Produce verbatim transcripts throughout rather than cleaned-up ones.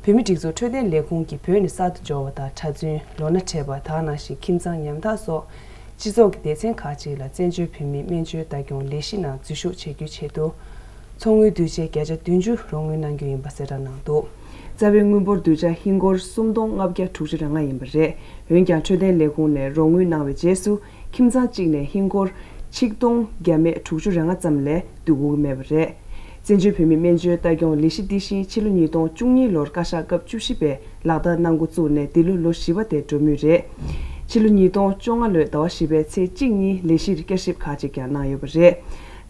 བོད་མིའི་སྒྲིག་འཛུགས་འཕྲོད་བསྟེན་ལས་ཁུངས་ཀྱིས་བོད་ནས་གསར་དུ་འབྱོར་བ་དང་གྲྭ་བཙུན། ལོ་ན་བགྲེས་པ། དེ་ནང་བཞིན་ཁྱིམ་ཚང་ཉམ་ཐག་སོགས་སྤྱི་ཚོགས་ཀྱི་སྡེ་ཚན་ཁག་ཅིག་ལ་བཙན་བྱོལ་བོད་མིའི་སྨན་བཅོས་ལྟ་སྐྱོང་ལས་གཞི་ནང་འཛུལ་ཞུགས་བྱེད་རྒྱུའི་ཆེད་དུ། ཚོགས་དངུལ་བསྡུ་ཆའི་བརྒྱ་ཆ་བདུན་ཅུ་རོགས་དངུལ་གནང་རྒྱུ་ཡིན་པ་གསལ་བསྒྲགས་གནང་འདུག་རྩ་བའི་དངུལ་འབོར་བསྡུ་ཆ་ཧིན་སྒོར་སུམ་སྟོང་ལྔ་བརྒྱ་དྲུག་ཅུ་རེ་ལྔ་ཡིན་པ་རེད། འོན་ཀྱང་འཕྲོད་བསྟེན་ལས་ཁུངས་ནས་རོགས་དངུལ་གནང་བའི་རྗེས་སུ། ཁྱིམ་ཚང་གཅིག་ནས་ཧིན་སྒོར་ཆིག་སྟོང་བརྒྱ་མེད་དྲུག་ཅུ་རེ་ལྔ་ཙམ་ལས་བསྡུ་དགོས་ཀྱི་མེད་པ་རེད། བཙན་བྱོལ་བོད་མིའི་སྨན་བཅོས་ལྟ་སྐྱོང་ལས་གཞི་འདི་བཞིན་ཕྱི་ལོ་ཉིས་སྟོང་བཅུ་གཉིས་ལོར་བཀའ་ཤག་སྐབས་བཅུ་བཞི་པས་ལག་བསྟར་གནང་འགོ་བཙུགས་ནས་འདི་ལོ་ལོ་བཞི་པ་དེ་འགྲོ་མུས་རེད། ཕྱི་ལོ་ཉིས་སྟོང་བཅོ་ལྔ་ལོའི་ཟླ་བ་བཞི་པའི་ཚེས་གཅིག་ཉིན་ལས་གཞིར་བསྐྱར་ཞིབ་ཁག་ཅིག་ཀྱང་གནང་ཡོད་པ་རེད།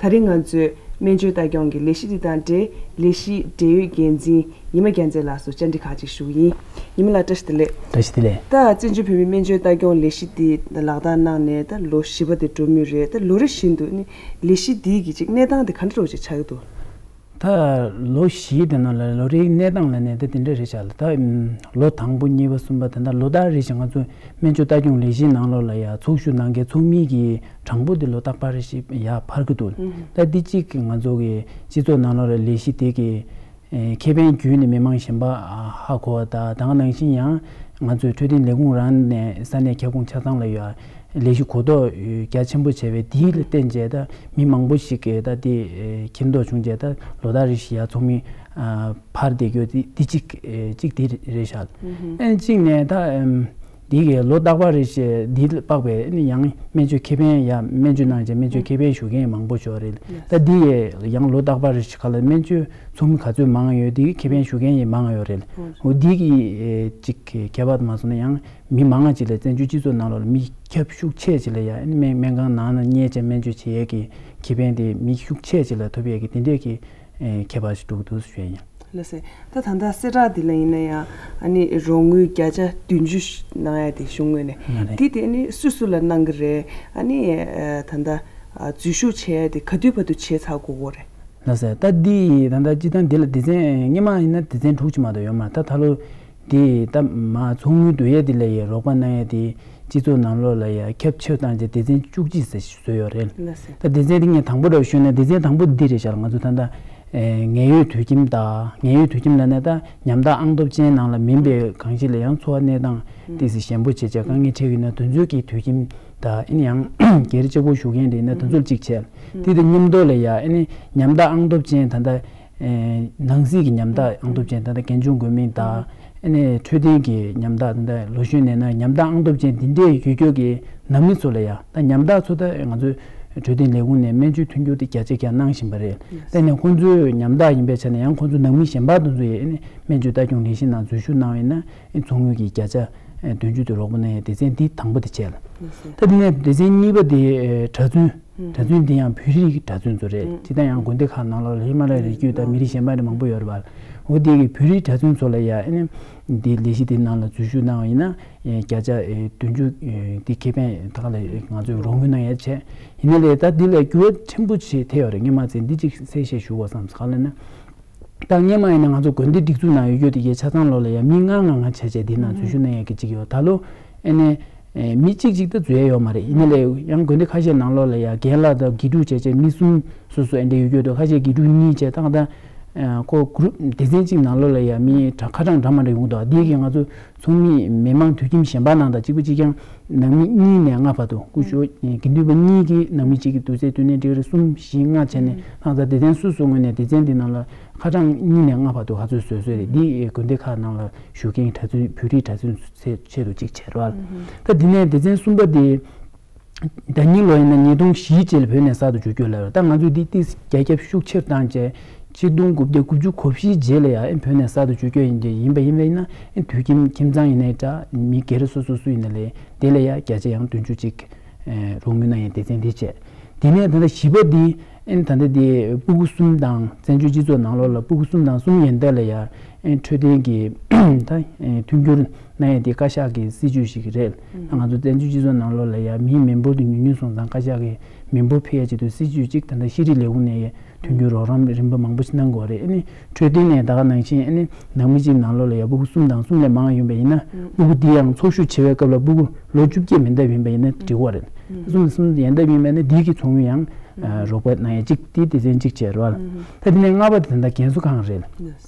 ད་རིང་ང་ཚོས་སྨན་བཅོས་ལྟ་སྐྱོང་གི་ལས་གཞི་འདི་དང་འབྲེལ་ལས་གཞིའི་འབྲེལ་ཡོད་འགན་འཛིན་ཉི་མ་རྒྱལ་མཚན་ལགས་སུ་བཅར་འདྲི་ཁག་ཅིག་ཞུ་གི་ཡིན། ཉི་མ་ལགས་བཀྲ་ཤིས་བདེ་ལེགས། བཀྲ་ཤིས་བདེ་ལེགས། ད་བཙན་བྱོལ་བོད་མིའི་སྨན་བཅོས་ལྟ་སྐྱོང་ལས་གཞི་འདི་ལག་བསྟར་གནང་ནས་ད་ལོ་བཞི་པ་དེ་འགྲོ་མུས་རེད། ད་ལོ་རེ་བཞིན་དུ་ནི་ལས་གཞི་འདི་གི་ཅིག་གནས་སྟངས་དེ་ག་འདྲ་བོ་ཅིག་ཆགས་ཀྱི་འདུག་ད་ལོ་བཞིའི་དེ་ནང་ལ་ལོ་རེའི་གནས་སྟངས་ལ་ནས་ད་དེ་འདྲ་རེད་ཤག་ལ། ད་ལོ་དང་པོ་གཉིས་པ་གསུམ་པ་དེ་འདྲ་ལོ་ལྟར་རེ་བཞིན་ང་ཚོ་སྨན་བཅོས་ལྟ་སྐྱོང་ལས་གཞིའི་ནང་ལོགས་ལ་ཡ་ཚོགས་ཞུགས་གནང་མཁན་ཚོགས་མི་གི་གྲངས་འབོར་དེ་ལོ་རྟག་པར་རེ་བཞིན་ཡར་འཕར་གྱི་འདུག་ད་འདི་གཅིག་གི་ང་ཚོ་གི་སྤྱི་ཚོགས་ནང་ལོགས་ལ་ལས་གཞི་དེ་གི་ཨེ་ཁེ་ཕན་བརྒྱུད་ནས་མི་མང་གཞན་པ་ཨ་ཧ་གོ་བ་དང་། དེ་ག་ནང་བཞིན་ཡང་ང་ཚོའི་འཕྲོད་བསྟེན་ལས་ཁུངས་རང་ནས་ས་གནས་ཁྱབ་ཁོངས་ཆ་ཚང་ལ་ཡོད་ལས་གཞི་གོ་རྟོགས་རྒྱ་ཆེན་པོ་བྱས་པའི་དེ་ལ་བརྟེན་བྱས་ད་མི་མང་པོ་ཞིག་གིས་ད་དེ་ཨེ་མཁྱེན་རྟོགས་བྱུང་བྱས་ད་ལོ་ལྟར་རེ་བཞིན་ཡར་ཚོགས་མི་ཨ་འཕར་བསྡད་རྒྱུ་དེ་དེ་གཅིག་ཨེ་གཅིག་དེ་རེད་ཤག་ཨུ་ཧུ། ཨེ་གཅིག་ནས་ད་ཨེམ། འདི་གའི་ལོ་རྟག་པར་རེ་བཞིན་འདི་ལ་དཔག་པའི་ནི་ཡང་སྨན་བཅོས་ཁེ་ཕན་ཡ་སྨན་བཅོས་གནང་བྱས་སྨན་བཅོས་ཁེ་ཕན་ཞུ་མཁན་མང་པོ་ཞིག་རེད། ད་འདི་ཡི་ཡང་ལོ་རྟག་པར་རེ་བཞིན་ག་ལ་སྨན་བཅོས་ཚོགས་མི་ག་ཚོད་མང་ཡོད་འདི་ཁེ་ཕན་ཞུ་མཁན་ཡང་མང་ཡོད་རེད། འོ་འདི་གི་ཅིག་ཁྱད་པར་དུ་མ་སོང་ན་ཡང་མི་མང་ང་ཅིག་ལ་བཙན་བྱོལ་སྤྱི་ཚོགས་ནང་ལོགས་ལ་མི་ཁྱབ་ཤུགས་ཆེ་ཅིག་ལ་ཡ་སྨན་སྨན་ཁང་ནང་ན་གཉེར་བྱས་སྨན་བཅོས་བྱེད་ཡས་ཀྱི་ཁེ་ཕན་དེ་མི་ཤུགས་ཆེ་ཅིག་ལ་ཐོབ་ཡས་ཀྱི་དེ་འདྲས་ཀྱི་ཨེ་ཁྱད་པར་ཞིག་འདུག་འདུག་ཞུ་ཡ་ཡིན། ལགས་སེ། ད་ད་ལྟ་གསལ་བསྒྲགས་འདི་ལ་ཡིན་ན་ཡང་ཨ་ནི་རོགས་དངུལ་བརྒྱ་ཆ་བདུན་ཅུ་གནང་ཡ་དེ་གཞུང་ངོས་ནས་ང་རེད། དེ་དེ་ནི་སུ་སུ་ལ་གནང་གི་རེད། ཨ་ནི་ཨ་ད་ལྟ་ཨ་འཛུལ་ཞུགས་བྱས་ཡ་དེ་ག་དུས་བར་དུ་བྱས་ཚར་དགོས་ཀྱི་རེད། ལགས་སེ། ད་འདི་ད་ལྟ་སྤྱི་བཏང་འདི་ལ་སྡེ་ཚན་སྔོན་མ་ཡིན་ན་སྡེ་ཚན་དྲུག་ཅིག་མ་གཏོགས་ཡོད་མ་རེད། ད་ད་ལོ་དེ་ད་མ་ཚོགས་དངུལ་བསྡུ་ཡས་དེ་ལ་ཡི་རོགས་པ་གནང་ཡས་དེ་སྤྱི་ཚོགས་ནང་ལོགས་ལ་ཡ་ཁྱབ་ཆེ་བཏང་རྗེས་སྡེ་ཚན་བཅུ་གཅིག་ཟེར་བཟོས་ཡོད་རེད། ལགས་སེ། ད་སྡེ་ཚན་དེ་ངས་དང་པོ་འདྲ་བོ་ཞུས་ན་སྡེ་ཚན་དང་པོ་འདི་རེད་ཤག་ང་ཚོ་ད་ལྟ་ཨེ་ངལ་གཡོལ་དུད་ཁྱིམ་དང་ངལ་གཡོལ་དུད་ཁྱིམ་ལབ་ན་ད་ཉམ་ཐག་ཨང་སྟོབས་ཅན་ནང་ལ་མིན་པའི་གང་ཞིག་ལ་ཡང་འཚོ་བ་གནས་སྟངས་ཏོག་ཙམ་ཞན་པོ་བྱེད་བྱས་དཀའ་ངལ་འཕྲད་ཀྱི་ཡོད་ན་དེ་ཚོའི་གི་དུད་ཁྱིམ་དང་ཨེ་ནི་ཡང་སྒེར་གཅིག་པོ་བཞུགས་མཁན་རེད་ན་དེ་ཚོར་གཅིག་བྱས། དེ་དང་མཉམ་དུ་ལ་ཡ་ཨེ་ནི་ཉམ་ཐག་ཨང་སྟོབས་ཅན་ད་ལྟ་ཨེ་ནང་སྲིད་ཀྱི་ཉམ་ཐག་ཨང་སྟོབས་ཅན་ད་ལྟ་རྒན་གཞོན་འགོས་མིན་དང་ཨེ་ནི་འཕྲོད་བསྟེན་གྱི་ཉམ་ཐག་ད་ལྟ་ལོ་གཞོན་ནས་ན་ཉམ་ཐག་ཨང་སྟོབས་ཅན་འདི་འདྲའི་ཡོད་རྒྱུ་གི་ནང་མི་ཚོ་ལ་ཡ་ད་ཉམ་ཐག་ཚོ་ད་ང་ཚོའི་འཕྲོད་བསྟེན་ལས་ཁུངས་ནས་སྨན་བཅོས་མཐུན་འགྱུར་དེ་རྒྱ་ཆེ་རྒྱ་གནང་བཞིན་པ་རེད། དེ་ནས་ཁོང་ཚོའི་ཉམ་ཐག་ཡིན་པའི་ཆ་ནས་ཡང་ཁོང་ཚོ་ནང་མི་གཞན་པ་དེ་ཚོ་ཡི་ཨེ་ནི་སྨན་བཅོས་ལྟ་སྐྱོང་ལས་གཞི་ནང་འཛུལ་ཞུགས་གནང་བ་ཡིན་ན། ཚོགས་དངུལ་གྱི་བརྒྱ་ཆ་བདུན་ཅུ་དེ་རོགས་པ་གནང་ཡའི་སྡེ་ཚན་འདི་དང་པོ་དེ་བྱས་ལ། ད་འདི་ནས་སྡེ་ཚན་གཉིས་པ་དེ་གྲྭ་བཙུན། གྲྭ་བཙུན་འདི་ཡང་བོད་རིགས་ཀྱི་གྲྭ་བཙུན་ཚོ་རེད། ཇི་ལྟར་ཡང་དགོན་སྡེ་ཁག་ནང་ལོགས་ལ་ཧི་མ་ལ་ཡའི་རི་རྒྱུད་དང་མི་རིགས་གཞན་པ་རེ་མང་པོ་ཡོད་རེད་པ། འོ་དེ་གི་བོད་རིགས་གྲྭ་བཙུན་ཚོ་ལ་ཡ་ཨེ་ནི་འདི་ལས་གཞི་དེ་ནང་ལ་འཛུལ་ཞུགས་གནང་བ་ཡིན་ན་བརྒྱ་ཆ་བདུན་ཅུ་འདི་ཁེ་ཕན་ད་ག་ལ་ང་ཚོས་རོགས་དངུལ་གནང་ཡ་བྱས། ཡིན་ན་ལས་ད་འདི་ལ་འགྱུར་བ་ཕྲན་བུ་ཞིག་ཐེབས་ཡོད་རེད། སྔོན་མ་ཚེ་འདི་གཅིག་གསལ་བཤད་ཞུ་དགོས་བསམ་སོང་། ག་ལ་ན། ད་སྔོན་མ་ཡིན་ན་ང་ཚོ་དགོན་སྡེ་སྒྲིག་འཛུགས་ནང་ཡོད་རྒྱུ་དེ་གའི་ཆ་ཚང་ལོགས་ལ་ཡང་མི་ལྔ་ལྔ་ལྔ་བྱས་བྱས་དེ་ནང་འཛུལ་ཞུགས་གནང་ཡག་གི་གཅིག་ཡོད། ད་ལོ་ཨེ་ནས་ཨེ་མི་གཅིག་གཅིག་ད་འཛུལ་ཡ་ཡོད་མ་རེད། ཡིན་ན་ལས་ཡང་དགོན་སྡེ་ཁ་ཤས་ནང་ལོགས་ལ་ཡང་རྒན་ལགས་དང་དགེ་ཕྲུག་བྱས་བྱས་མི་གསུམ་སོ་སོ་ཨེ་འདྲ་ཡོད་རྒྱུ་དེ། ཁ་ཤས་དགེ་ཕྲུག་གཉིས་བྱས་ད་ད་ཁོ་གུ་རུབ་སྡེ་ཚན་གཅིག་ནང་ལོགས་ལ་ཡང་མི་གྲངས་ཁ་གྲངས་འདྲ་མ་འདྲ་ཡོང་འདུག་དེ་གིས་ང་ཚོ་ཚོགས་མི་མི་མང་དུད་ཁྱིམ་གཞན་པ་ནང་དང་གཅིག་པ་གཅིག་རྐྱང་ནང་མི་གཉིས་ནས་ལྔ་བར་དུ་སྐུ་ཞབས་དགེ་འདུན་པ་གཉིས་ཀྱིས་ནང་མི་གཅིག་གི་དུས་ཚོད་བསྟུན་ནས་འགྲིག་རེད། གསུམ་བཞི་ལྔ་བྱས་ནས་ལྷག་ཙམ་སྡེ་ཚན་སོ་སོའི་ངོས་ནས་སྡེ་ཚན་འདི་ནང་ལ་ཁ་གྲངས་གཉིས་ནས་ལྔ་བར་དུ་ག་ཚོད་བཟོས་བཟོས་རེད། འདི་དགོན་སྡེ་ཁག་ནང་ལ་བཞུགས་མཁན་གྲྭ་བཙུན་བོད་རིགས་གྲྭ་བཙུན་ཚོའི་ཆེད་དུ་གཅིག་བྱས་རོགས། ད་འདི་ནས་སྡེ་ཚན་གསུམ་པ་དེ། ཟླ་ཉིན་ལོ་ཡིན་ན་ཉིས་སྟོང་བཞི་རྗེས་ལ་བོད་ནས་གསར་དུ་འབྱོར་རྒྱུ་ལབ་རེད། ད་ང་ཚོས་འདི་ཏིས་རྒྱ་ཁྱབ་ཤུགས་ཆེར་བཏང་བྱས་ཆིག་སྟོང་དགུ་བརྒྱ་དགུ་བཅུ་གོ་བཞིའི་རྗེས་ལ་ཡང་བོད་ནས་གསར་དུ་འབྱོར་རྒྱུ་ཡིན་གྱི་ཡིན་པ་ཡིན་པ་ཡིན་ན་དུད་ཁྱིམ་ཁྱིམ་ཚང་ཡིན་ནའི་འདྲ་མི་སྒེར་སོ་སོ་སུ་ཡིན་ན་ལས་དེ་ལ་ཡང་བརྒྱ་ཆ་ཡང་བདུན་ཅུ་གཅིག་རོགས་དངུལ་གནང་ཡའི་སྡེ་ཚན་འདི་བྱས། དེ་ནས་ད་ལྟ་བཞི་པ་འདི་ཨེ་ད་ལྟ་དེ་སྤུ་གུ་གསུམ་དང་བཙན་བྱོལ་སྤྱི་ཚོགས་ནང་ལོགས་ལ་སྤུ་གུ་གསུམ་དང་གསུམ་ཡན་ལྟ་ལ་ཡང་ཨེ་འཕྲོད་བསྟེན་གྱི་ད་ཨེ་མཐུན་འགྱུར་གནང་ཡས་དེ་བཀའ་ཤག་གི་སྲིད་ཇུས་ཤིག་རེད། ང་ཚོ་བཙན་བྱོལ་སྤྱི་ཚོགས་ནང་ལོགས་ལ་ཡང་མིའི་མི་འབོར་དེ་ཉུང་ཉུང་སོང་ཙང་བཀའ་ཤག་གི་མི་འབོར་འཕེལ་ཡས་ཆེད་དུ་སྲིད་ཇུས་གཅིག་ད་ལྟ་ཤེས་རིག་ལས་ཁུངས་ནས་ཡང་མཐུན་འགྱུར་རོགས་རམ་རིམ་པ་མང་པོ་ཞིག་གནང་དགོས་རེད། ཨ་ནི་འཕྲོད་བསྟེན་ནས་ད་ག་ནང་བཞིན་ཨ་ནི་ནང་མི་གཅིག་ནང་ལོགས་ལ་ཡང་སྤུ་གུ་གསུམ་དང་གསུམ་ལས་མང་ཡོད་པ་ཡིན་ན་སྤུ་གུ་འདི་ཡང་འཚོ་བཞུགས་བྱེད་པའི་སྐབས་ལ་སྤུ་གུ་ལོ་བཅོ་བརྒྱད་མིན་འདབས་ཡིན་པ་ཡིན་ན་འགྲིག་གོ་རེད། གསུམ་གསུམ་ཡན་འདབས་ཡིན་པ་ཡིན་ན་འདི་གི་ཚོགས་དངུལ་ཡང་རོགས་པ་གནང་ཡས་གཅིག་དེ་སྡེ་ཚན་གཅིག་བྱས་རོགས། ད་དེ་ནས་ལྔ་པ་དེ་ད་རྒན་གསོ་ཁང་རེད།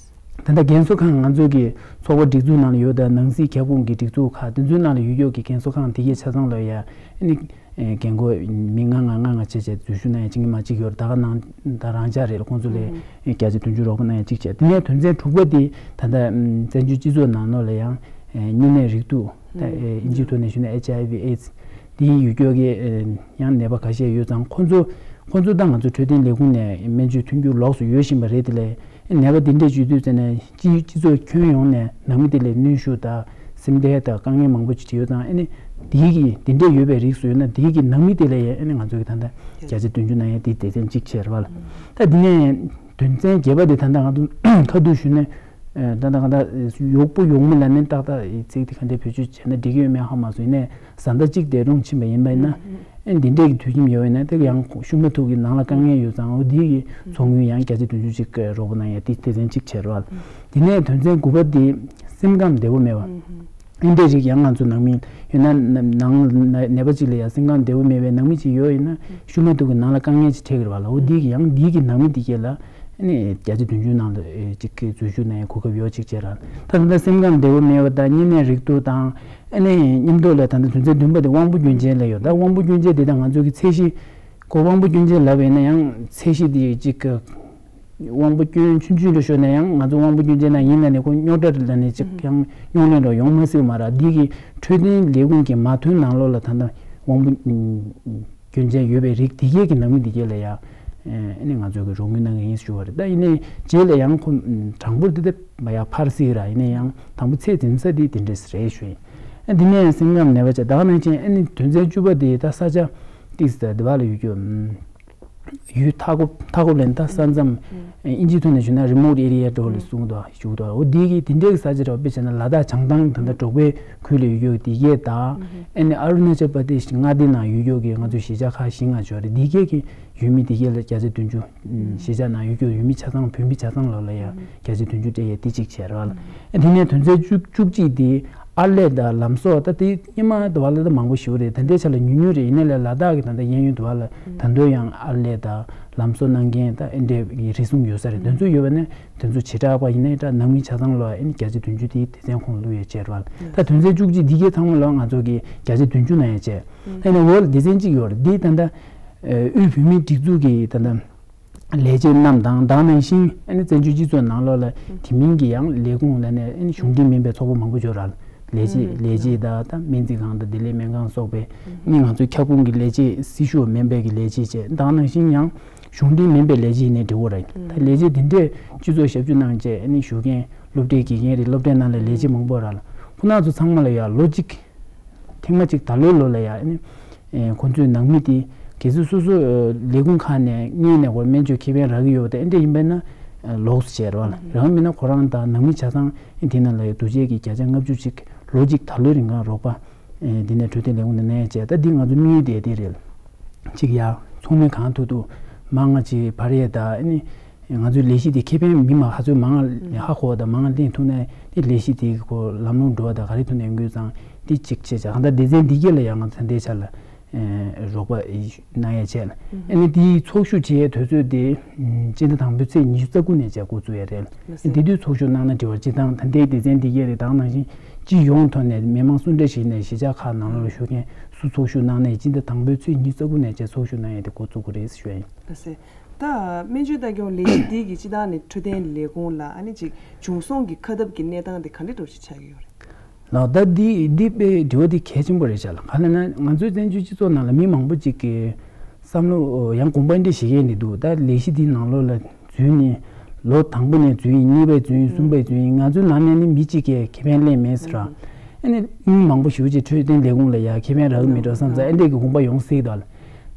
ད་ལྟ་རྒན་གསོ་ཁང་ང་ཚོ་གི་ཚོགས་པ་སྒྲིག་འཛུགས་ནང་ལ་ཡོད། ད་ནང་སྲིད་ཁྱབ་ཁོངས་ཀྱི་སྒྲིག་འཛུགས་ཁག་དེ་ཚོའི་ནང་ལ་ཡོད་ཡོད་ཀྱི་རྒན་གསོ་ཁང་དེ་གའི་ཆ་ཚང་ལ་ཡ་ཨ་ནི་རྒན་གོག་མི་ལྔ་ལྔ་ལྔ་ལྔ་བྱས་བྱས་འཛུལ་ཞུགས་གནང་ཡ་གཅིག་གཉིས་མ་གཅིག་ཡོད་རེད། ད་ག་ནང་ད་རང་འཇགས་རེད། ཁོང་ཚོ་ལ་བརྒྱ་ཆ་བདུན་ཅུ་རོགས་པ་གནང་ཡ་གཅིག་བྱས། དེ་ནས་དོན་ཚན་དྲུག་པ་དེ་ད་ལྟ་བཙན་བྱོལ་སྤྱི་ཚོགས་ནང་ལོགས་ལ་ཡང་བསྙུན་གནས་རིགས་དྲུག་ད་ཨིན་ཇིའི་ཐོག་ནས་ཞུས་ན་ཨེཆ་ཨའི་ཝི་ཨེ་ཌི་སི་དེ་ཡོད་ཀྱོག་གི་ཡང་ནད་པ་ཁ་ཤས་ཡོད་ཙང་ཁོང་ཚོ་ཁོང་ཚོ་དང་ང་ཚོ་འཕྲོད་བསྟེན་ལས་ཁུངས་ནས་སྨན་བཅོས་མཐུན་འགྱུར་ལོགས་སུ་ཡོད་བཞིན་པ་རེད། དེ་ལས་ནད་པ་འདི་འདྲས་བྱུང་དུས་ཙམ་ནས་སྤྱི་སྤྱི་ཚོགས་ཁྱོན་ཡོངས་ནས་ནང་མི་དེ་ལ་གནོན་ཤུགས་དང་སེམས་ཁྲལ་དང་དཀའ་ངལ་མང་པོ་ཅིག་ཡོད་ཙང་ཨ་ནི་དེའི་གི་འདི་འདྲས་ཡོད་པའི་རིགས་སུ་ཡོད་ན་དེའི་གི་ནང་མི་དེ་ལ་ཡང་ཨ་ནི་ང་ཚོ་གི་ད་ལྟ་བརྒྱ་ཆ་བདུན་ཅུ་ནང་ཡང་དེ་སྡེ་ཚན་གཅིག་བྱས་རེད་བ་ལ། ད་འདི་ནས་དོན་ཚན་བརྒྱད་པ་དེ་ད་ལྟ་ང་ཚོ་ཁ་ཐུག་ཞུས་ན་ད་ལྟ་གང་ལྟར་གཡོག་པོ་གཡོག་མོ་ལ་ནི་ཏག་ཏག་ཚིག་དེ་ག་འདྲས་བེད་སྤྱོད་བྱས་ན་འགྲིག་གི་ཡོད་མེད་ཧ་མ་སོང་། ཡིན་ནའི་བཟའ་ཟླ་གཅིག་འདས་གྲོངས་ཕྱིན་པ་ཡིན་པ་ཡིན་ན། ཨེ་འདི་འདྲས་ཀྱི་དུས་ཁྱིམ་ཡོད་ཡིན་ན་དེ་ཡང་ཤུགས་མ་ཐུག་གི་ནང་ལ་དཀའ་ངལ་ཡོད་ཙང་འོ་འདི་གི་ཚོགས་དངུལ་ཡང་བརྒྱ་ཆ་བདུན་ཅུ་ཅིག་རོགས་པ་གནང་ཡ་དེ་སྡེ་ཚན་གཅིག་བྱས་རོགས། དེ་ནས་དོན་ཚན་དགུ་པ་དེ་སེམས་ཁམས་བདེ་བོ་མེད་པ། ཨེ་འདྲས་རིགས་ཡང་ང་ཚོ་ནང་མི་ཡོད་ན་ནང་ནད་པ་གཅིག་ལ་ཡང་སེམས་ཁམས་བདེ་བོ་མེད་པའི་ནང་མི་གཅིག་ཡོད་ཡིན་ན་ཤུགས་མ་ཐུག་གི་ནང་ལ་དཀའ་ངལ་ཅིག་འཕྲད་ཀྱི་རེད་བ་ལ། འོ་འདི་གི་ཡང་འདི་གི་ནང་མི་འདི་གས་ལ་ཨ་ནི་བརྒྱ་ཆ་བདུན་ཅུ་ནང་ལ་ཨེ་གཅིག་གི་འཛུལ་ཞུགས་གནང་ཡའི་གོ་སྐབས་ཡོད་ཅིག་བྱས་ར། ད་ད་ལྟ་སེམས་ཁམས་བདེ་བོ་མེད་པ་དང་བསྙུན་གནས་རིགས་དྲུག་དང་ཨ་ནི་མཉམ་དུ་ལ་ད་ལྟ་དོན་ཚན་བདུན་པ་དེ་དབང་པོ་སྐྱོན་ཅན་ལ་ཡོད། ད་དབང་པོ་སྐྱོན་ཅན་དེ་དང་ང་ཚོ་གི་ཚད་གཞི་ཁོ་དབང་པོ་སྐྱོན་ཅན་ལབ་པ་ཡིན་ན་ཡང་ཚད་གཞི་དེ་གཅིག་གི་དབང་པོ་སྐྱོན་ཆུང་ཆུང་རེ་ཤོར་ན་ཡང་ང་ཚོ་དབང་པོ་སྐྱོན་ཅན་ནང་ཡིན་ལ་ནི་ཁོ་རྙོག་དྲ་ལ་ནི་གཅིག་ཡང་རྙོག་གླེང་རོགས་ཡོང་མ་སྲིད་མ་ར། འདི་གི་འཕྲོད་བསྟེན་ལས་ཁུངས་ཀྱི་མ་མཐུན་ནང་ལོགས་ལ་ད་ལྟ་དབང་པོ་སྐྱོན་ཅན་ཡོད་པའི་རིགས་དེ་གས་ཀྱི་ནང་མི་དེ་གས་ལ་ཡ་ཨ་ནི་ང་ཚོ་གི་རོགས་དངུལ་གནང་གི་ཡིན་ཞུ་བ་རེད། ད་ཡིན་ནའི་རྗེས་ལ་ཡང་ཁོ་གྲངས་འབོར་དེ་དེ་མ་ཡ་འཕར་སྲིད་ར། ཡིན་ནའི་ཡང་དང་པོ་ཚད་འཛིན་ས་དེ་དེ་འདྲས་རེད་ཞུ་ཡིན། ཨ་འདི་ནས་སེམས་ཁམས་ནད་པ་བྱས་ད་ག་ནང་བཞིན་ཨ་ནི་དོན་ཚན་བཅུ་པ་དེ་ད་ས་ཆ་ཏིས་ད་དེ་བ་ལ་ཡོད་རྒྱུ། ཡུལ་མཐའ་འཁོབ་མཐའ་འཁོབ་ལ་ནི་ད་ས་མཚམས་ཨིན་ཇིའི་ཐོག་ནས་ཞུས་ན་རི་མོ་ཊི་ཨེ་རི་ཡ་འགྲོ་ལ་གསུངས་འདུག་ཞུ་འདུག་འོ་འདི་གི་དེ་འདྲའི་ས་ཆ་རེད་བ། དཔེ་བྱས་ན་ལ་དྭགས་བྱང་ཐང་ད་ལྟ་འབྲོག་པའི་ཁུལ་ལ་ཡོད་རྒྱུ་དེ་གས་དང་ཨ་ནི་ཨ་རུ་ན་ཅལ་པར་དེ་ཤི་མངའ་སྡེ་ནང་ཡོད་རྒྱུ་གི་ང་ཚོ་གཞིས་ཆགས་ཁག་བཞི་ལྔ་ཅིག་ཡོད་རེད། དེ་གས་ཀྱི་ཡུལ་མི་དེ་གས་ལ་བརྒྱ་ཆ་བདུན་ཅུ། གཞིས་ཆགས་ནང་ཡོད་རྒྱུ་ཡུལ་མི་ཆ་ཚང་བོད་མི་ཆ་ཚང་ལོ་ལ་ཡ་བརྒྱ་ཆ་བདུན་ཅུ་སྤྲད་ཡས་དེ་གཅིག་བྱས་ར། དེ་ནས་དོན་ཚན་བཅུ་བཅུ་གཅིག་དེ་ཨར་ལས་དང་ལམ་གསོ། ད་དེ་སྔོན་མ་དུ་བ་ལ་ད་མང་པོ་ཞིག་རེད། ད་ལྟའི་ཆ་ལ་ཉུང་ཉུང་རེད། ཡིན་ནའི་ལ་ལ་དྭགས་ཀྱི་ད་ལྟ་གཡས་གཡོན་དུ་བ་ལ་ད་དུང་ཡང་ཨར་ལས་དང་ལམ་གསོ་གནང་མཁན་ད་ཨེ་འདྲའི་རེ་ཟུང་ཡོད་ས་རེད། དེ་ཚོ་ཡོད་པ་ནས་དེ་ཚོ་བྱེ་བྲག་པ་ཡིན་ནའི་ད་ནང་མི་ཆ་ཚང་ལོ་ཨེ་ནི་བརྒྱ་ཆ་བདུན་ཅུ་དེ་སྡེ་ཚན་ཁོངས་བླུག་ཡས་བྱས་ར། ད་དོན་ཚན་བཅུ་གཅིག་འདི་གའི་ཚང་མ་ལོ་ང་ཚོ་གི་བརྒྱ་ཆ་བདུན་ཅུ་ན་ཡས་བྱས། ཨེ་ནི་འོ་ལ་སྡེ་ཚན་གཅིག་ཡོད་རེད། འདི་ད་ལྟ་དབུས་བོད་མིའི་སྒྲིག་འཛུགས་ཀྱི་ད་ལྟ་ལས་བྱེད་རྣམས་དང་དེ་ནང་བཞིན་ཨ་ནི་བཙན་བྱོལ་སྤྱི་ཚོགས་ནང་ལོགས་ལ་དེ་མིན་གྱི་ཡང་ལས་ཁུངས་ལ་ནས་ཨ་ནི་གཞུང་འབྲེལ་མིན་པའི་ཚོགས་པ་མང་པོ་ཡོད་ར། ལས་བྱེད་ལས་བྱེད་དང་ད་སྨན་རྩིས་ཁང་དང་བདེ་ལེགས་སྨན་ཁང་སོགས་པའི་ཨ་ནི་ང་ཚོའི་ཁྱབ་ཁོངས་ཀྱི་ལས་བྱེད་སྲི་ཞུ་མིན་པའི་གི་ལས་བྱེད་བཅས་དེ་ནང་བཞིན་ཡང་གཞུང་འབྲེལ་མིན་པའི་ལས་བྱེད་ཡིན་ནའི་འགྲིག་གི་རེད། ད་ལས་བྱེད་དེ་འདྲས་སྤྱི་ཚོགས་ཞབས་ཞུ་གནང་བྱས་ཨ་ནི་ཞུ་མཁན་སློབ་གྲྭའི་དགེ་རྒན་རེད། སློབ་གྲྭའི་ནང་ལ་ལས་བྱེད་མང་པོ་ར་ལ་ཁོ་ན་ཚོ་ཚང་མ་ལ་ཡང་ལོ་གཅིག་ཐེངས་མ་གཅིག་ད་ལོའི་ལོ་ལ་ཡ་ཨ་ནི་ཁོང་ཚོའི་ནང་མི་དེ་གལ་སྲིད་སོ་སོ་ལས་ཁུངས་ཁག་ནས་སྔོན་ནས་ཁོར་སྨན་བཅོས་ཁེ་ཕན་རག་གི་ཡོད་པ་དེ་ཨེ་འདྲ་ཡིན་པས་ན་ལོགས་སུ་བྱས་རོགས་ལ་རང་མིན་ན་ཁོ་རང་དང་ནང་མི་ཆ་ཚང་དེ་ནང་ལ་ཡ་དུས་ཆད་ཀྱི་བརྒྱ་ཆ་ལྔ་བཅུ་ཅིག་ལོ་གཅིག་ད་ལོའི་རིང་ག་རོགས་པ་དེ་ནས་འཕྲོད་བསྟེན་ལས་ཁུངས་ནས་གནང་ཡ་བྱས། ད་འདི་ང་ཚོ་དམིགས་ཡུལ་དེ་དེ་རེད། གཅིག་ཡ་ཚོགས་མི་གང་ཐུབ་ཐུབ་མང་ང་ཅིག་འཕར་ཡས་དང་ཨ་ནི། ང་ཚོའི་ལས་གཞི་དེ་ཁེ་ཕན་མི་མང་ཧ་ཚོད་མང་ང་ཧ་གོ་བ་དང་མང་ང་ལེན་ཐུབ་ན་དེ་ལས་གཞི་དེ་གི་ཁོ་ལམ་ལྷོང་འགྲོ་བ་དང་ག་རེ་ཐུབ་ན་ཡོང་དགོས་ཙང་དེ་གཅིག་བྱས་བྱ་གང་ལྟར་སྡེ་ཚན་འདི་གས་ལ་ཡང་ང་ཚོ་འདི་ཆ་ལ་རོགས་པ་གནང་ཡ་བྱས་ལ་ཨ་ནི་དེའི་ཚོགས་ཞུགས་བྱེད་ཡའི་དུས་ཚོད་དེ་སྤྱི་ཟླ་དང་པོའི་ཚེས་ཉི་ཤུ་རྩ་དགུ་ནས་བྱས་འགོ་བཙུགས་ཡ་རེད། ཨ་ནི་དེ་དུས་ཚོགས་ཞུགས་གནང་ན་འགྲིག་བ། སྤྱི་བཏང་ད་ལྟའི་སྡེ་ཚན་འདི་གས་རེད། ད་ག་ནང་བཞིན་སྤྱི་ཡོངས་ཐོག་ནས་མི་མང་སུ་འདྲ་ཞིག་ནས་གཞིས་ཆགས་ཁག་ནང་ལོགས་ལ་བཞུགས་མཁན་སུ་ཚོགས་ཞུགས་གནང་ན་ཡང་སྤྱི་ཟླ་དང་པོའི་ཚེས་ཉི་ཤུ་རྩ་དགུ་ནས་བྱས་ཚོགས་ཞུགས་གནང་ཡ་དེ་འགོ་བཙུགས་དགོས་རེད་ཞུ་ཡ་ཡིན། ལགས་སེ། ད་སྨན་བཅོས་ལྟ་སྐྱོང་ལས་གཞི་འདི་གི་སྤྱི་བཏང་ནས་འཕྲོད་བསྟེན་ལས་ཁུངས་ལ་ཨ་ནི་ཅིག་བྱུང་སོང་གི་ཁ་སྟབས་ཀྱི་གནས་སྟངས་དེ་ག་འདྲ་འདྲ་ཞིག་ཆགས་ཀྱི་ཡོད་རེད། ལགས། ད་འདི་འདི་དཔེ་དྲི་བ་འདི་གལ་ཆེན་པོ་རེད་ཤག་ལ། ག་ལ་ན་ང་ཚོའི་བཙན་བྱོལ་སྤྱི་ཚོགས་ནང་ལ་མི་མང་པོ་ཅིག་གི་བསམ་བློ་ཡང་དགོངས་པ་འདི་བཞེས་མཁན་འདི་འདུག་ད་ལས་གཞི་འདི་ནང་ལོགས་ལ་འཛུལ་ནས་ལོ་དང་པོ་ནས་འཛུལ་ཡིན། གཉིས་པའི་འཛུལ་ཡིན། གསུམ་པའི་འཛུལ་ཡིན། ང་ཚོའི་ནང་ནས་ནི་མི་གཅིག་གིས་ཁེ་ཕན་ལེན་མེད་ཟེར་ར། ཨ་ནི་མི་མང་པོ་ཞེ་པོ་ཅིག་འཕྲོད་བསྟེན་ལས་ཁུངས་ལ་ཡ་ཁེ་ཕན་རག་གི་མེད་འགྲོ་བསམ་ཙང་ཨ་འདྲས་ཀྱི་དགོངས་པ་ཡོང་སྲིད་དོ།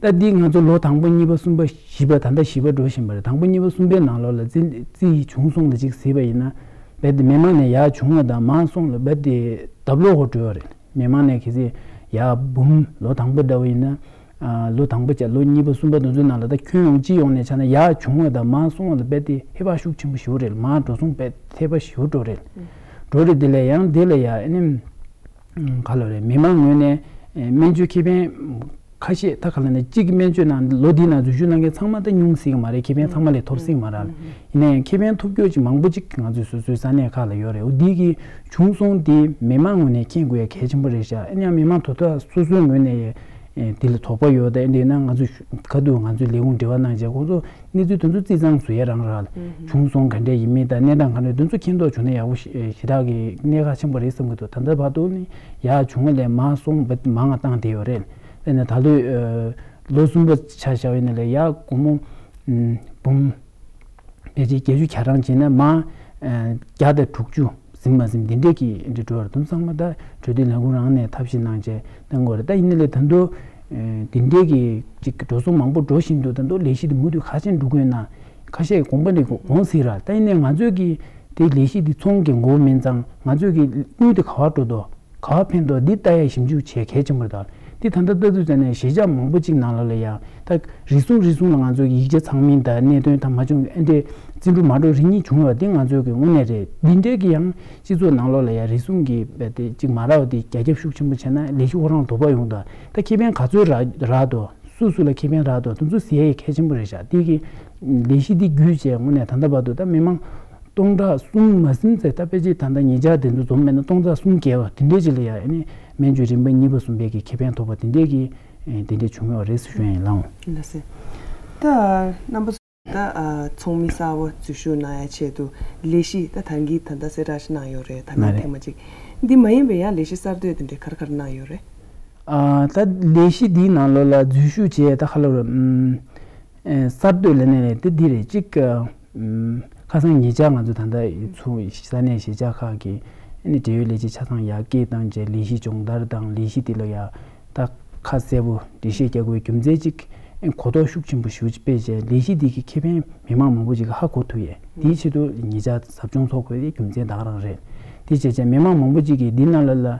ད་འདི་ང་ཚོ་ལོ་དང་པོ་གཉིས་པ་གསུམ་པ་བཞི་པ་ད་ལྟ་བཞི་པ་འགྲོ་བཞིན་པ་རེད། དང་པོ་གཉིས་པ་གསུམ་པའི་ནང་ལོགས་ལ་རྩིས་རྩིས་བྱུང་སོང་ལ་ཅིག་གཟིགས་པ་ཡིན་ན་རྦད་དེ་མི་མང་ནས་ཡར་བྱུང་བ་དང་མར་སོང་ལ་རྦད་དེ་ལྡབ་ལོག་གོ་འགྲོ་བ་རེད། མི་མང་ནས་གལ་སྲིད་ཡར་འབུམ་ལོ་དང་པོ་འདྲ་བ་ཡིན་ན་ལོ་དང་པོ་བྱས་ལོ་གཉིས་པ་གསུམ་པ་དེ་ཚོའི་ནང་ལ་ད་ཁྱོན་ཡོངས་སྤྱི་ཡོངས་ནས་ཆ་ན་ཡར་བྱུང་བ་དང་མར་སོང་བ་ལ་རྦད་དེ་ཧེ་བག་ཤུགས་ཆེན་པོ་ཞེ་པོ་རེད། མར་འགྲོ་སོང་རྦད་ཧེ་བག་ཞེ་པོ་འགྲོ་རེད། འགྲོ་རེད། དེ་ལས་ཡང་དེ་ལ་ཡ་ཨ་ནི་ག་ལབ་རེད། མི་མང་ངོས་ནས་སྨན་བཅོས་ཁེ་ཕན་ ཁ་ཤས་ད་ག་ལ་ནས་གཅིག་གི་སྨན་བཅོས་ནང་ལོ་འདིའི་ནང་འཛུལ་ཞུགས་གནང་མཁན་ཚང་མ་ད་ཉུང་སྲིད་ཀྱི་མ་རེད། ཁེ་ཕན་ཚང་མ་ལས་ཐོབ་སྲིད་ཀྱི་མ་རེད། ཡིན་ན་ཡང་ཁེ་ཕན་ཐོབ་རྒྱུ་ཅིག་མང་པོ་ཅིག་ང་ཚོའི་སོ་སོའི་ས་གནས་ཁག་ལ་ཡོད་རེད། འོ་འདི་གི་བྱུང་སོང་འདི་མི་མང་ངོས་ནས་མཁྱེན་དགོས་ཡ་གལ་ཆེན་པོ་རེད་ཤག་ཨ་ནི་ཡང་མི་མང་དོ་བདག་སོ་སོའི་ངོས་ནས་ཡ་འདི་ལ་དོགས་པ་ཡོད་དེ་འདི་ན་ང་ཚོ་ག་དུས་ང་ཚོའི་ལས་ཁུངས་འབྲེལ་བ་གནང་བྱས་ཁོང་ཚོ་གནས་ཚུལ་དེ་ཚོ་རྩིས་གཙང་བཟོ་ཡ་རང་རག་ལ་བྱུང་སོང་ག་འདྲས་ཡིན་མིན་དང་གནས་སྟངས་ག་འདྲས་དེ་ཚོ་མཁྱེན་རྟོགས་བྱུང་ན་ཡག་པོ་ཞེ་དྲག་གི་གནད་འགག་ཆེན་པོ་རེད་བསམ་གྱི་འདུག་ད་ལྟ་བར་དུ་ནི་ཡག་བྱུང་བ་ལས་མང་སོང་བ་མང་བ་བཏང་བསྡད་ཡོད་རེད། དཔེར་ན་ད་ལོའི་ལོ་གསུམ་པ་ཆ་བཞག་ཡིན་ན་ལས་ཡག་སྒོར་མོ་འབུམ་ཕལ་ཆེར་བརྒྱད་ཅུ་གྱ་གྲངས་བྱས་ན་མང་བརྒྱ་དང་དྲུག་ཅུ། ཟིན་མ་ཟིན་འདི་འདྲས་ཀྱི་འདི་འགྲོ་བར་དུ་ཚང་མ་ད་གྲོས་བསྡུར་ལས་ཁུངས་རང་ནས་ཐབས་ཤེས་གནང་བྱས་གནང་དགོས་རེད། ད་ཡིན་ན་ལས་ད་དུང་འདི་འདྲས་ཀྱི་ཅིག་འགྲོ་སོང་མང་པོ་འགྲོ་བཞིན་འདུག་ད་དུང་ལས་གཞི་འདི་མུ་མཐུད་ག་ཚོད་འགྲོ་གི་ཡོད་ན་ཁ་ཤས་དགོངས་པ་འདི་དགོངས་སྲིད་ར། ད་ཡིན་ནའི་ང་ཚོས་ཀྱི་དེ་ལས་གཞི་འདི་ཚོང་གི་འགོ་མིན་ཙང་ང་ཚོས་ཀྱི་དངུལ་དེ་ག་བར་འགྲོ་འདུག་ག་བ་ཕན་ཐོགས་འདི་ལྟ་ཡ་ཞིབ་འཇུག་བྱེད་གལ་ཆེན་པོ་རེད། ད་འདི་ད་ལྟ་ལྟ་དུས་ཙམ་ནས་གཞིས་ཆགས་མང་པོ་གཅིག་ནང་ལོགས་ལ་ཡང་ད་རེ་ཟུང་རེ་ཟུང་ལ་ང་ཚོ་ཡིག་ཆ་ཚང་མིན་དང་གནད་དོན་དང་མ་བྱུང་ཨེ་འདྲས་རྩིས་འབྲུ་མ་འགྲོ་རེ་གཉིས་བྱུང་བ་འདི་ང་ཚོའི་གི་དངོས་གནས་རེད། འདི་འདྲས་ཀྱི་ཡང་སྤྱི་ཚོགས་ནང་ལོགས་ལ་ཡང་རེ་ཟུང་གི་དཔེ་དེ་གཅིག་མ་རག་པ་དེ་རྒྱ་ཁྱབ་ཤུགས་ཆེན་པོ་བྱས་ན་ལས་གཞི་ཁོ་རང་དོགས་པ་ཡོང་དང་ད་ཁེ་ཕན་ག་ཚོད་རག་རག་འདུག་སུ་སུ་ལ་ཁེ་ཕན་རག་འདུག་དེ་ཚོ་ཟེར་ཡ་གལ་ཆེན་པོ་རེད་ཤག་དེ་གི་ལས་གཞི་འདི་བརྒྱུད་བྱས་དངོས་གནས་ད་ལྟ་བར་དུ་ད་མི་མང་སྟོང་ཕྲག་གསུམ་མ་ཟིན་ཚེ་ད་ཕལ་ཆེར་ད་ལྟ་ཉེ་ཆར་དེ་ཚོ་འཛོམས་མེད་ན་སྟོང་ཕྲག་གསུམ་བརྒལ་བ་དེ་འདྲས་ཅིག་ལ་ཡ་ཨ་ནི་སྨན་བཅོས་རིམ་པ་གཉིས་པ་གསུམ་པའི་གི་ཁེ་ཕན་ཐོབ་པ་དེ་འདྲས་ཀྱི་དེ་འདྲས་བྱུང་ཡོད་རེད་ཟེར་ཞུ་ཡ་ཡིན་ལགས། ལགས་སེ། ད་རྣམ་པ་ཚོ་ད་ཚོགས་མི་གསར་པ་འཛུལ་ཞུགས་གནང་ཡ་ཆེད་དུ་ལས་གཞི་ད་ད་གིན་ད་ལྟ་གསལ་བསྒྲགས་ཤིག་གནང་ཡོད་རེད། ད་ལན་ཐེངས་མ་གཅིག་འདི་མ་ཡིན་པའི་ཡང་ལས་གཞི་གསར་གཏོད་དེ་འདྲས་ག་རེ་ག་རེ་གནང་ཡོད་རེད། ད་ལས་གཞི་འདིའི་ནང་ལོགས་ལ་འཛུལ་ཞུགས་བྱས་ད་ག་ལ་རེད། ཨེ་གསར་གཏོད་ལས་གནས་ལས་དེ་འདི་རེད་གཅིག་ཨམ། ཁ་སང་ཉེ་ཆར་ང་ཚོ་ད་ལྟ་ཚུར་ས་གནས་གཞིས་ཆགས་ཁག་གི་ཨ་ནི་འབྲེལ་ཡོད་ལས་བྱེད་ཆ་ཚང་ཡར་སྐད་བཏང་རྗེས་ལས་གཞི་སྦྱོང་བརྡར་དང་ལས་གཞི་དེ་ལ་ཡ་ད་ཁ་གསལ་པོ་འགྲེལ་བཤད་རྒྱག་དགོས་རྒྱུ་མཚན་གཅིག་ཨེ་གོ་རྟོགས་ཤུགས་ཆེན་པོ་ཞེ་པོ་ཅིག་སྤེལ་རྗེས་ལས་གཞི་འདི་གི་ཁེ་ཕན་མི་མང་མང་པོ་ཅིག་གིས་ཧ་གོ་ཐུབ་ཡས་དེའི་ཆེད་དུ་ཉེ་ཆར་ཟབ་སྦྱོང་ཚོགས་དགོས་དེ་རྒྱུ་མཚན་ད་ག་རང་རེད། དེ་བྱས་རྗེས་མི་མང་མང་པོ་ཅིག་གིས་འདི་ནང་ལ་ལ་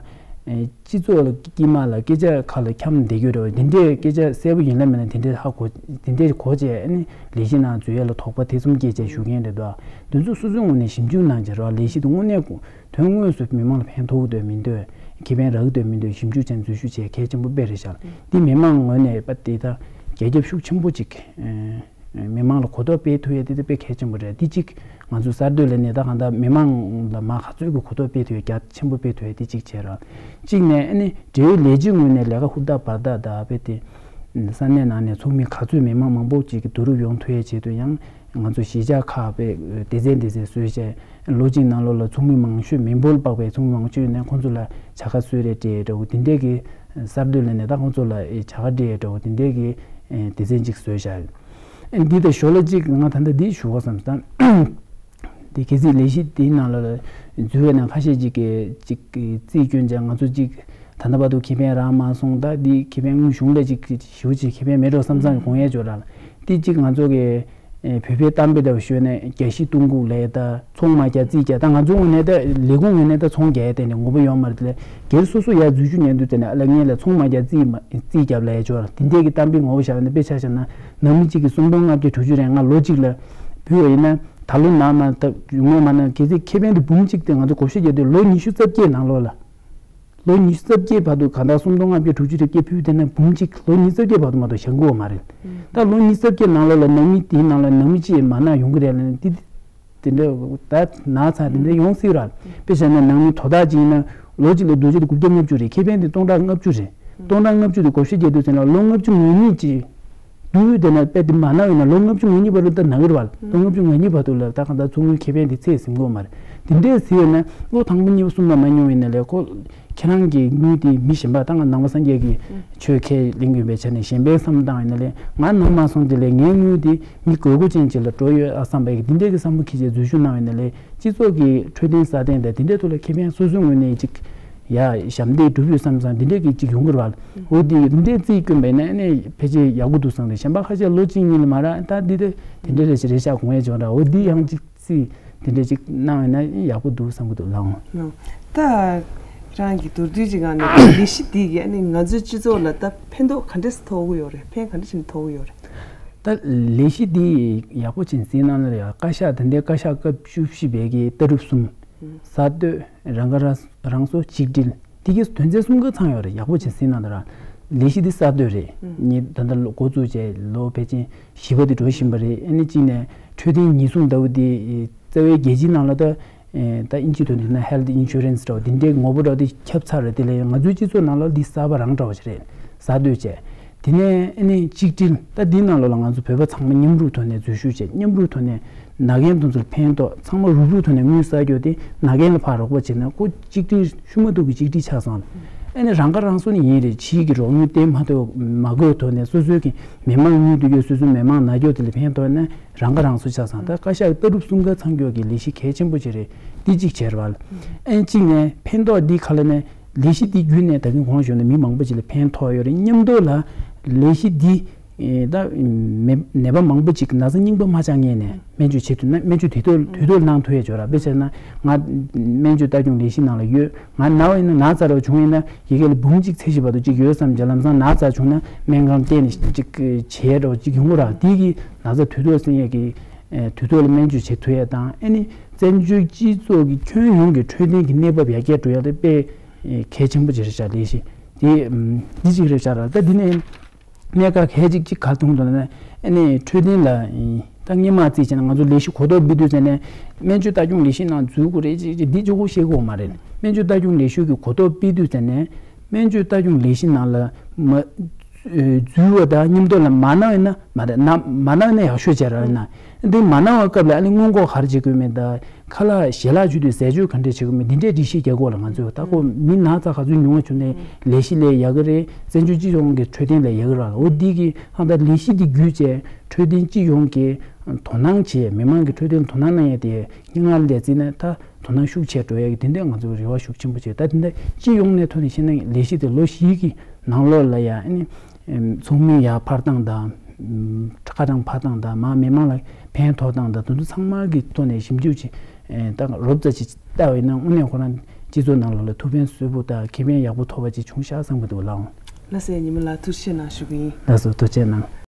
ཨེ། སྤྱི་ཚོགས་ལ་དཀྱིལ་མ་ལ་སྐད་ཆ་ཁ་ལ་འཁྱམ་བསྡད་རྒྱུ་རེད་བ། དེ་འདྲའི་སྐད་ཆ་གསལ་པོ་ཡིན་ལ་མིན་ལ་དེ་འདྲའི་ཧ་གོ་དེ་འདྲའི་གོ་བྱས་ཨ་ནི་ལས་གཞི་ནང་འཛུལ་ཡ་ལ་དོགས་པ་ཐེ་ཚོམ་སྐྱེས་བྱས་ཞུ་མཁན་རེད་དོ། དེ་ཚོ་སོ་སོའི་ངོས་ནས་ཞིབ་འཇུག་གནང་བྱས་རོགས་ལས་གཞི་དེ་དངོས་གནས་དོན་དངོས་སུ་མི་མང་ལ་ཕན་ཐོགས་འདོད་མི་འདོད་ཁེ་ཕན་རག་འདོད་མི་འདོད་ཞིབ་འཇུག་བྱས་འཛུལ་ཞུགས་བྱས་གལ་ཆེན་པོ་དཔེ་རེད་ཤག་འདི་མི་མང་ངོས་ནས་པ་དེ་ད་རྒྱ་ཁྱབ་ཤུགས་ཆེན་པོ་ཅིག་མི་མང་ལ་གོ་རྟོགས་སྤེལ་ཐུབ་ཡ་དེ་དེ་དཔེ་གལ་ཆེན་པོ་རེད། དེ་གཅིག་ང་ཚོའི་གསར་གཏོད་ལས་གནས་ད་གང་ལྟར་མི་མང་ལ་མ་ག་ཚོད་ཀྱི་གོ་རྟོགས་སྤེལ་ཐུབ་ཡ་རྒྱ་ཆེན་པོ་སྤེལ་ཐུབ་ཡ་དེ་གཅིག་བྱས་ར། གཅིག་ནས་ཨ་ནི་འབྲེལ་ཡོད་ལས་བྱེད་ངོས་ནས་ལས་ཀ་ཧུར་ཐག་འབར་ཐག་ད་དཔེ་དེ་ས་གནས་ནང་ནས་ཚོགས་མི་ག་ཚོད་མི་མང་མང་པོ་ཅིག་གི་བསྡུ་རུབ་ཡོང་ཐུབ་ཡའི་ཆེད་དུ་ཡང་ང་ཚོ་གཞིས་ཆགས་ཁག་དཔེ་སྡེ་ཚན་སྡེ་ཚན་བཟོས་བྱས་ལོ་གཅིག་ནང་ལོགས་ལ་ཚོགས་མི་མང་ཤོས་མི་འབོར་དཔག་པའི་ཚོགས་མི་མང་ཤོས་ནས་ཁོང་ཚོ་ལ་བྱ་དགའ་གསོལ་རས་སྤྲད་འདྲ་བོ་དེ་འདྲས་ཀྱི་གསར་གཏོད་ལས་གནས་ད་ཁོང་ཚོ་ལ་བྱ་དགའ་སྤྲད་འདྲ་བོ་དེ་འདྲས་ཀྱི་སྡེ་ཚན་ཅིག་བཟོས་བཞག་འདི་དང་ཞོར་ལ་གཅིག་ང་ད་ལྟ་འདི་ཞུ་དགོས་བསམ་སྟངས། འདི་གལ་སྲིད་ལས་གཞི་འདིའི་ནང་ལ་འཛུལ་བའི་ནང་ཁ་ཤས་ཅིག་གིས་ཅིག་གིས་རྩིས་སྐྱོན་བྱས་ང་ཚོ་ཅིག་ད་ལྟ་བར་དུ་ཁེ་ཕན་རག་མ་སོང་ད་འདི་ཁེ་ཕན་དངུལ་གཞུང་ལ་ཅིག་ཞེ་པོ་ཅིག་ཁེ་ཕན་མེད་འགྲོ་བསམ་བསམ་གྱི་དགོངས་ཡས་འབྱོར་ར་ལ་འདི་ཅིག་ང་ཚོ་གི་བོད་པའི་གཏམ་དཔེ་འདྲ་བོ་ཞུས་ན་རྒྱ་ཤི་བཏུང་གུག་ལས་ད་ཚོང་མ་རྒྱག་རྩིས་རྒྱག་ད་ང་ཚོ་ངོས་ནས་ད་ལས་ཁུངས་ངོས་ནས་ད་ཚོང་རྒྱག་ཡས་དེ་ནས་ངོ་བོ་ཡོད་མ་རེད་དེ་ལས་སྒེར་སོ་སོ་ཡར་འཛུལ་ཞུགས་ཉན་དུས་དེ་ནས་ཨ་ལ་ངས་ལ་ཚོང་མ་རྒྱག་རྩིས་མ་རྩིས་རྒྱབ་ལ་ཡས་འབྱོར་དེ་འདྲས་ཀྱི་གཏམ་དཔེ་ངོ་བོ་བཞག་ན་དཔེ་ཆ་བཞག་ན་ནང་མི་གཅིག་གིས་སུམ་སྟོང་ལྔ་བརྒྱ་དྲུག་ཅུ་རེ་ལྔ་ལོ་གཅིག་ལ་ཕུལ་བ་ཡིན་ན། ད་ལོ་ནང་མ་ད་ཡོང་ངོ་མ་ན་གལ་སྲིད་ཁེ་ཕན་དེ་འབུམ་གཅིག་དེ་ང་ཚོ་བགོ་བཤའ་རྒྱག་དུས་ལོ་ཉི་ཤུ་རྩ་བརྒྱད་ནང་ལོགས་ལ། ལོ་ཉི་ཤུ་རྩ་བརྒྱད་བར་དུ་གང་ལྟར་སུམ་སྟོང་ལྔ་བརྒྱ་དྲུག་ཅུ་རེ་བརྒྱད་ཕུལ་དེ་ན་འབུམ་གཅིག་ལོ་ཉི་ཤུ་རྩ་བརྒྱད་བར་དུ་མ་གཏོགས་བཞག་གི་ཡོད་མ་རེད། ད་ལོ་ཉི་ཤུ་རྩ་བརྒྱད་ནང་ལོགས་ལ་ནང་མི་དེའི་ནང་ལ་ནང་མི་གཅིག་མ་ན་ཡོང་གི་རེད་ལ་དེ་དེ་འདྲ་ད་ན་ཚ་དེ་འདྲ་ཡོང་སྲིད་ར། དཔེ་བཞག་ན་ནང་མི་དོ་བདག་གཅིག་ཡིན་ན་ལོ་གཅིག་ལ་བསྡུ་རྒྱུ་དེ་དགུ་བརྒྱ་ལྔ་བཅུ་རེད། ཁེ་ཕན་དེ་སྟོང་ཕྲག་ལྔ་བཅུ་རེད། སྟོང་ཕྲག་ལྔ་བཅུ་དེ་བགོ་བཤའ་རྒྱག་དུས་ཚེ་ན་ལོ་ལྔ་བཅུ་ང་གཉིས་ཀྱི། དུས་དེ་ན་དཔེ་དེ་མ་ན་བས་ན་ལོ་ལྔ་བཅུ་ང་གཉིས་བར་དུ་ད་ན་གི་རེད་བ། ལོ་ལྔ་བཅུ་ང་གཉིས་བར་དུ་ལ་ད་གང་ལྟར་ཚོགས་དངུལ་ཁེ་ཕན་དེ་ཚད་ཟིན་གི་ཡོད་མ་རེད། དེ་འདྲས་ཟིན་ཡོད་ན་ལོ་དང་པོ་གཉིས་པ་གསུམ་པ་མ་ཉོ་བས་ན་ལས་ཁོ་ཁྱེད་རང་གི་དངུལ་དེ་མི་གཞན་པ་ད་ང་ནང་པ་སངས་རྒྱས་ཀྱི་ཆོས་ཁས་ལེན་གྱི་ཡོད་པའི་ཆ་ནས་གཞན་པའི་བསམ་བློ་བཏང་ཡོད་ན་ལས་ང་ནང་མ་སོང་དེ་ལས་ངའི་དངུལ་དེ་མི་དགོས་མཁོ་ཅན་ཅིག་ལ་འགྲོ་ཡོད་ཨ་བསམ་པའི་དེ་འདྲས་ཀྱི་བསམ་བློ་འཁྱེར་བྱས་འཛུལ་ཞུགས་གནང་ཡོད་ན་ལས་སྤྱི་ཚོགས་ཀྱི་འཕྲོད་བསྟེན་སྲ་བརྟན་དང་དེ་འདྲས་ཐོག་ལ་ཁེ་ཕན་སོ་སོའི་ངོས་ནས་ཅིག་ཡ་ཞབས་འདེགས་སྒྲུབ་ཡོད་བསམ་བསམ་འདི་འདྲས་ཀྱི་ཅིག་ཡོང་གི་རེད་བ། འོ་འདི་འདི་འདྲས་རྩིས་བསྐྱོན་པ་ཡིན་ན་ཨ་ནི་ཕལ་ཆེར་ཡག་པོ་འདུག་བསམ་རེད། གཞན་པ་ཁ་ཤས་ལོ་གཅིག་གཉིས་ལ་མ་རག་ད་འདི་འདྲས་དེ་འདྲས་རེ་ཞིག་རེ་ཞག་དགོངས་ཡས་བྱུང་ར། འོ་འདི་ཡང་ཅིག་རྩིས་འདི་འདྲས་ཅིག་གནང་ཡོད་ན་ཡག་པོ་འདུག་བསམ་གི་འདུག་ལགས། ད་རང་གི་མདོར་བསྡུས་ཅིག་གང་ནས་ལས་གཞི་འདི་གིས་ཨ་ནི་ང་ཚོའི་སྤྱི་ཚོགས་ལ་ད་ཕན་ཐོགས་ག་འདྲས་ཐོགས་ཀྱི་ཡོད་རེད། ཕན་ག་འདྲས་ཞིག་ཐོགས་ཀྱི་ཡོད་རེད། ད་ལས་གཞི་འདི་ཡག་པོ་ཅིག་བརྩིས་གནང་ན་ཡ་བཀའ་ཤག་ད་ལྟའི་བཀའ་ཤག་སྐབས་བཅུ་བཞི་པའི་གི་ལྟ་གྲུབ་གསུམ། གསར་གཏོད། རང་ཁ་རང་རང་གསོ། གཅིག་སྒྲིལ། དེ་གི་དོན་ཚན་གསུམ་ཀ་ཚང་ཡོད་རེད། ཡག་པོ་བྱས་ཟིན་ན་འདྲ། ལས་གཞི་འདི་གསར་གཏོད་རེད། ཨུ། ངས་ད་ལྟ་ལོ་འགོ་བཙུགས་བྱས་ལོ་ཕལ་ཆེར་བཞི་པ་དེ་འགྲོ་བཞིན་པ་རེད། ཨ་ནི་གཅིག་ནས་འཕྲོད་བསྟེན་ཉེན་སྲུང་ལྟ་བུ་དེ་རྩ་བའི་རྒྱལ་སྤྱིའི་ནང་ལ་ད་ད་ཨིན་ཇི་ཐོག་ནས་ན་health insurance་འདྲ་བོ་དེ་འདྲའི་ངོ་བོ་འདྲ་བོ་དེ་ཁྱབ་ཚར་རེད། དེ་ལས་ང་ཚོའི་སྤྱི་ཚོགས་ནང་ལ་འདི་གསར་པ་རང་འདྲ་བ་ཞིག་རེད། གསར་གཏོད་བྱས། དེ་ནས་ཨ་ནི་གཅིག་སྒྲིལ། ད་འདི་ནང་ལོགས་ལ་ང་ཚོ་བོད་པ་ཚང་མ་མཉམ་རུབ་ཐོག་ནས་འཛུལ་ཞུགས་བྱས། མཉམ་རུབ་ཐོག་ནས་ན་མཁན་དེ་ཚོར་ཕན་ཐོགས། ཚང་མ་རུབ་རུབ་ཐོག་ནས་དངུལ་བསགས་རྒྱུ་དེ་ན་མཁན་ལ་ཕར་རོགས་པ་བྱས་ན་ཁོ་གཅིག་སྒྲིལ་ཤུ་མ་ཐུག་གི་གཅིག་སྒྲིལ་ཆགས་སོང་། ཨ་ནི་རང་ཁ་རང་གསོ་ནི་ཡིན་རེད། ཕྱིའི་གི་རོགས་དངུལ་བསྟེན་མ་ཐུབ་མ་དགོས་ཐོག་ནས་སོ་སོའི་གི་མི་མང་དངུལ་བསྡུ་རྒྱུ་སོ་སོའི་མི་མང་ན་རྒྱུ་དེ་ལ་ཕན་ཐོགས་ན་རང་ཁ་རང་གསོ་ཆགས་སོང་། ད་བཀའ་ཤག་ལྟ་གྲུབ་གསུམ་ཀ་ཚང་རྒྱུ་གི་ལས་གཞི་གལ་ཆེན་པོ་ཅིག་རེད། འདི་གཅིག་བྱས་པ་ལ། ཨ་ནི་གཅིག་ནས་ཕན་ཐོགས་འདི་ག་ལ་ནས། ལས་གཞི་འདི་བརྒྱུད་ནས་ད་གིན་གོང་ཞུས་ནས་མི་མང་པོ་ཅིག་ལ་ཕན་ཐོགས་ཡོད་རེད། མཉམ་དུ་ལ་ལས་གཞི་འདི་ཨེ་ད་མེ་ནད་པ་མང་པོ་ཅིག་ན་ཚ་རྙིང་པ་མ་ཆགས་སྔོན་ནས་སྨན་བཅོས་བྱེད་ཐུབ་ན། སྨན་བཅོས་དུས་ཐོག་དུས་ཐོག་གནང་ཐུབ་ཡ་ཅིག་ཡོད་ར། དཔེ་བྱས་ན་ང་སྨན་བཅོས་ལྟ་སྐྱོང་ལས་གཞི་ནང་ལ་ཡོད། ང་ན་བ་ཡིན་ན་ན་ཚ་རོ་བྱུང་ཡིན་ན་ཡི་གེ་ལ་འབུམ་གཅིག་ཚེ་བཞི་བར་དུ་ཅིག་ཡོད་བསམ་གྱི། ལམ་སང་ན་ཚ་བྱུང་ན་སྨན་ཁང་བསྟན་ནས་ཅིག་བྱེད་རོགས་ཅིག་ཡོང་གི་ར། དེ་གི་ན་ཚ་དུས་ཐོག་སེལ་ཡ་གི་ཨེ་དུས་ཐོག་ལ་སྨན་བཅོས་བྱེད་ཐུབ་ཡ་དང་། ཨ་ནི་བཙན་བྱོལ་སྤྱི་ཚོགས་ཀྱི་ཁྱོན་ཡོངས་ཀྱི་འཕྲོད་བསྟེན་གྱི་གནས་བབ་ཡར་རྒྱས་འགྲོ་ཡ་དེ་དཔེ་ཨེ་གལ་ཆེན་པོ་ཅིག་རེད་ཤག་ལས་གཞི་དེ་ཨམ་འདི་གཅིག་རེད་ཤག་ར། ད་འདི་ནས་གནད་འགག་གལ་ཆེ་གཅིག་ག་རེ་མཐོང་འདུག་ན། ཨ་ནི་འཕྲོད་བསྟེན་ལ་ཨེ་ད་སྔོན་མ་རྩིས་བྱས་ན་ང་ཚོ་ལས་གཞི་གོ་རྟོགས་སྤེལ་དུས་ཙམ་ནས་སྨན་བཅོས་ལྟ་སྐྱོང་ལས་གཞི་ནང་འཛུལ་དགོས་རེད་ཅེས་ཅེས་འདི་གཅིག་པོ་བཤད་དགོས་མ་རེད། སྨན་བཅོས་ལྟ་སྐྱོང་ལས་གཞི་གི་གོ་རྟོགས་སྤེལ་དུས་ཙམ་ནས་སྨན་བཅོས་ལྟ་སྐྱོང་ལས་གཞི་ནང་ལ་མ་འཛུལ་བ་དང་མཉམ་དུ་ལ་མ་གནང་ཡིན་ན་མ་རེད། ན་མ་གནང་ན་ཡག་ཤོས་བྱས་ར་ཡིན་ན། འདི་མ་གནང་བའི་སྐབས་ལ་ཨ་ནི་སྔོན་འགོག་ག་རེ་བྱེད་དགོས་མིན་དང་། ཁ་ལག་ཞལ་ལག་མཆོད་དུས་ཟས་སྤྱོད་ག་འདྲས་བྱེད་དགོས་མིན་འདི་འདྲའི་སྒྲིག་གཞི་རྒྱག་དགོས་ལ། ང་ཚོས་ད་ཁོ་མི་ན་ཚ་ག་ཚོད་ཉུང་བ་བྱུང་ནས་ལས་གཞི་ལས་ཡག་གི་རེད། བཙན་བྱོལ་སྤྱི་ཡོངས་ཀྱི་འཕྲོད་བསྟེན་ལས་ཡག་གི་རེད། འོ་འདི་གི་ཧང་ད་ལས་གཞི་འདི་བརྒྱུད་བྱས་འཕྲོད་བསྟེན་སྤྱི་ཡོངས་ཀྱི་དོ་སྣང་བྱས། མི་མང་གི་འཕྲོད་བསྟེན་དོ་སྣང་གནང་ཡས་དེ་སྙན་ངག་ལས་བརྩིས་ན་ད་དོ་སྣང་ཤུགས་ཆེ་འགྲོ་ཡ་གི་དེ་འདྲས་ང་ཚོའི་རེ་བ་ཤུགས་ཆེན་པོ་བྱེད། ད་དེ་འདྲས་སྤྱི་ཡོངས་ནས་ཐོག་ནས་བཤད་ན་ལས་གཞི་དེ་ལོ་བཞི་གི་ནང་ལོགས་ལ་ཡ་ཨ་ནི་ཚོགས་མི་ཡར་འཕར་སྟངས་དང་། ཁ་གྲངས་འཕར་སྟངས་དང་། མ་མི་མང་ལ་ཕན་ཐོགས་སྟངས་དང་། དེ་ཚོ་ཚང་མ་གི་ཐོག་ནས་ཞིབ་འཇུག་ཅིག་ད་རོབ་ཙམ་ཅིག་ལྟ་བ་ཡིན་ན་དངོས་གནས་ཁོ་རང་སྤྱི་ཚོགས་ནང་ལོགས་ལ་ཐུགས་ཕན་གསོས་པོ་དང་ཁེ་ཕན་ཡག་པོ་ཐོབ་པ་ཅིག་བྱུང་ཤག་བསམ་གི་འདུག་ལགས། ལགས་སོ། ཉི་མ་ལགས་ཐུགས་རྗེ་གནང་ཞུ་གི་ཡིན། ལགས་སོ། ཐུགས་རྗེ་གནང་།